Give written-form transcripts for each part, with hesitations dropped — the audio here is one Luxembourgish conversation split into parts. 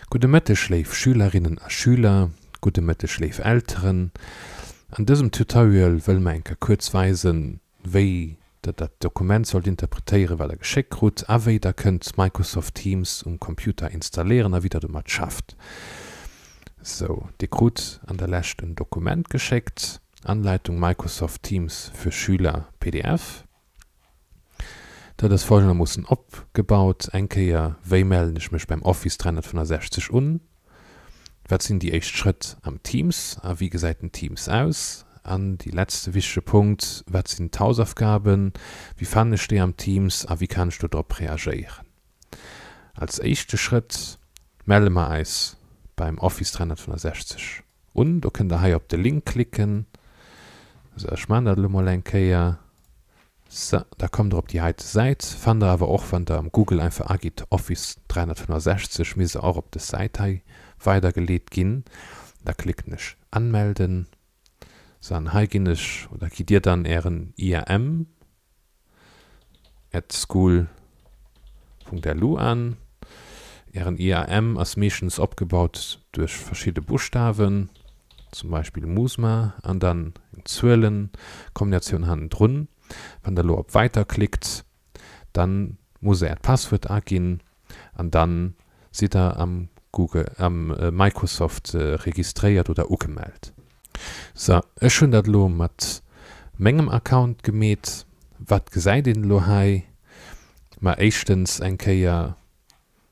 Gudde Mëtteg léif Schülerinnen a Schüler, gudde Mëtteg léif Elteren. An dësem Tutorial wëlle mer eng Kéier kuerz weisen, wéi der dat Dokument sollt interpretéieren, wat der geschéckt krut, a wéi der kënnt Microsoft Teams um Computer installéieren a wéi der domat schafft. Sou, dir krut an der Lescht en Dokument geschéckt, Anleitung Microsoft Teams für Schüler, pdf. Dat ass folgendermoossen opgebaut, Eng Kéier, wéi mellen ech mech beim Office 365 un? Wat sinn déi éischt Schrëtt am Teams a wéi gesäit den Teams aus? An déi letzte wichtege Punkt, Wat sinn d'Hausaufgaben? Wéi fannen ech déi am Teams a wéi kann ech do drop reagéieren? Als éischte Schrëtt melle mer eis beim Office 365 un. Do kënnt der hei op de Link klicken. Sou, ech maachen dat elo mol eng Kéier. Sou, da kommt der op déi heite Säit. Fannt der awer och, wann der am Google einfach agitt Office 365, misst der och op des Säit hei weidergeleet ginn. Da klicken ech Anmelden. Sou, an hei ginn ech, oder gitt dir dann ären IAM at school Punkt lu an. Ären IAM ass meeschtens opgebaut duerch verschidde Buschtawen, zum Beispill Musma, an dann eng Zuelenkombinatioun hannendrun. Wann der elo op Weiter klickt, dann musst der äert Passwuert aginn an dann sidd der am Google, am Microsoft registréiert oder ugemellt. Sou, ech hunn dat elo mat mengem Account gemeet. Wat gesäit een elo hei? Ma éischtens eng Kéier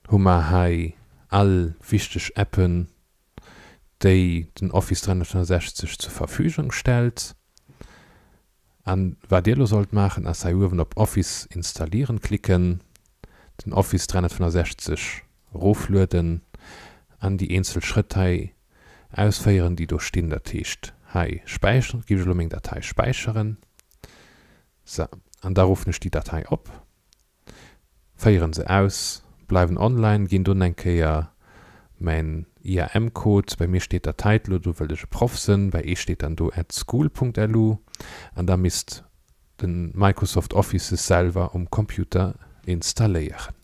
hu mer hei all wichteg Appen, déi den Office 365 zur Verfügung stellt. An wat dir elo sollt maachen ass hei uewen op Office installieren klicken, den Office 365 eroflueden an déi eenzel Schrëtt hei ausféieren déi do stinn. Dat heescht hei späicheren, giff ech elo meng Datei späicheren, sou, an da ruffen ech déi Datei op. Féieren se aus, bleiwen online, ginn dunn eng Kéier mäin IAM-Code, bei mir steet d'Datei elo do, wëll ech e Proff sënn, bei eech steet dann do at school.lu, an da misst de Microsoft Office sech selwer um Computer installéieren.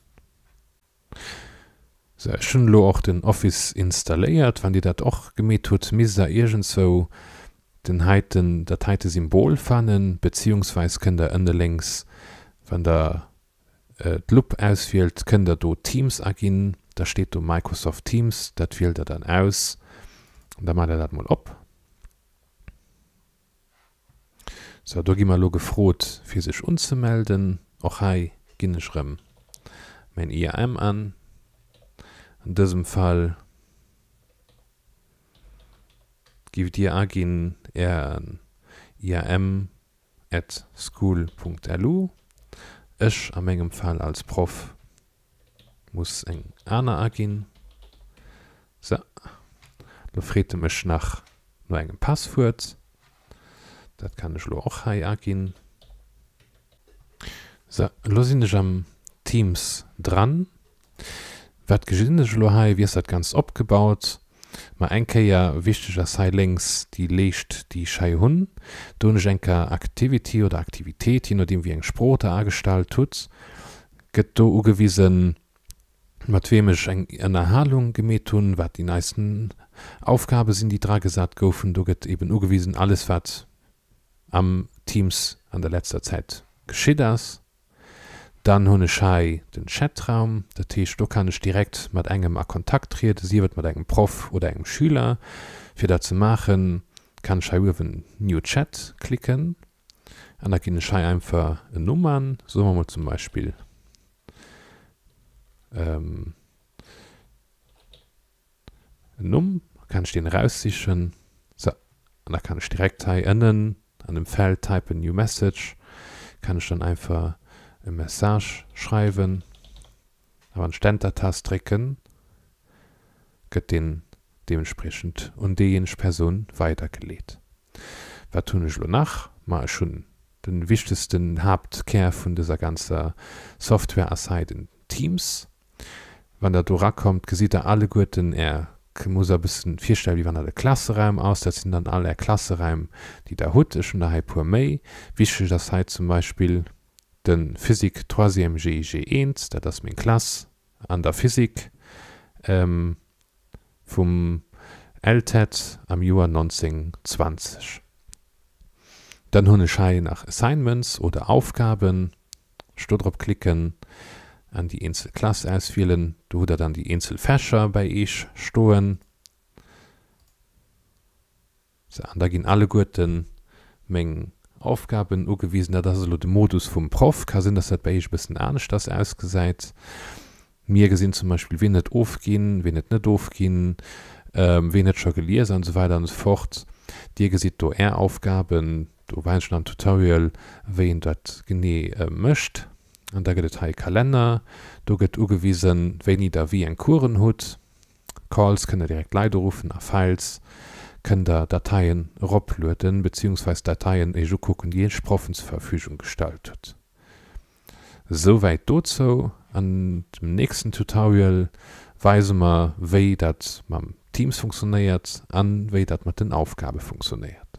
Sou, ech hunn elo och den Office installéiert. Wann dir dat och gemeet hutt, misst der iergendzwou den heiten, dat heite Symbol fannen, beziehungsweis kënnt der ënne lénks, wann der d'Lupp auswielt, kënnt der do Teams aginn, da steet do Microsoft Teams, dat wielt der dann aus an da maacht der dat mol op. Sou, do gi mer elo gefrot fir sech unzemelden. Och hei ginn ech erëm mäin IAM an. An dësem Fall giff dir aginn ären IAM at school Punkt lu. Ech a mengem Fall als Proff muss eng aner aginn. Sou, lo freet e mech nach no engem Passwuert. Dat kann ech elo och hei aginn. Sou, elo sinn ech am Teams dran. Wat gesinn ech elo hei? Wéi ass dat Ganzt opgebaut? Ma eng Kéier, wichteg ass hei lénks déi Leescht, déi ech hei hunn. Do hunn ech eng Kéier Activity oder Aktivitéit, jee nodeem wéi eng Sprooch der agestallt hutt, gëtt do ugewisen, mat weem ech eng Ënnerhalung gemeet hunn, wat déi neisten Aufgabe sinn, déi dragesat goufen. Do gëtt eben ugewisen, alles wat am Teams an der letzter Zäit geschitt ass. Dann hunn ech hei den Chatraum, dat heescht do kann ech direkt mat engem a Kontakt trieden, sief et mat engem Proff oder engem Schüler. Fir dat ze maachen, kann ech hei uewen New Chat klicken an da ginn ech hei einfach en Numm an, soe mer mol zum Beispill En Numm, kann ech deen eraussichen, sou, an da kann ech direkt hei ënnen an dem Feld Type a new message kann ech dann einfach e Message schreiwen a wann ech d'Enter-Tast drécken, gëtt deen deementspriechend un déijéineg Persoun weidergeleet. Wat hunn ech elo nach? Ma ech hunn den wichtegsten Haaptkär vun dëser ganzer Software ass hei den Teams. Wann der do erakommt, gesitt der alleguerten är, musst der e bëssen virstellen, wéi wann dat e Klasseraum ass. Dat sinn dann all är Klasseraim, déi der hutt. Ech hunn der hei e puer méi. Wichteg ass hei zum Beispill de Physik troisième GIG 1, dat ass meng Klass an der Physik. Vum LTEtt am Joer 1920. Dann hunn ech hei nach Assignments oder Aufgaben. Ech do drop klicken an déi eenzel Klass auswielen. Do hutt der dann déi eenzel Fächer bei eech stoen. Sou, an da ginn alleguerte meng Aufgaben ugewisen. Dat ass elo de Modus vum Proff. Ka sinn, dass dat bei Iech e bëssen aneschters ausgesäit. Mir gesinn zum Beispill, wien huet ofginn, wien huet net ofginn, wien huet scho gelies an esou weider an esou fort. Dir gesitt do Är Aufgaben. Do weisen ech nach am Tutorial, wéi een dat genee mécht. An da gëtt et hei e Kalenner. Do gëtt ugewisen, wéini Der wéi eng Coursen hutt. Calls kënnt der direkt Leit uruffen a Files kënnt der Dateien eroplueden beziehungsweis Dateien iech ukucken déi iech Proffen zur Verfügung gestallt hutt. Souwäit dozou. An dem nächsten Tutorial weise mer wéi dat mam Teams funktionéiert an wéi dat mat den Aufgabe funktionéiert.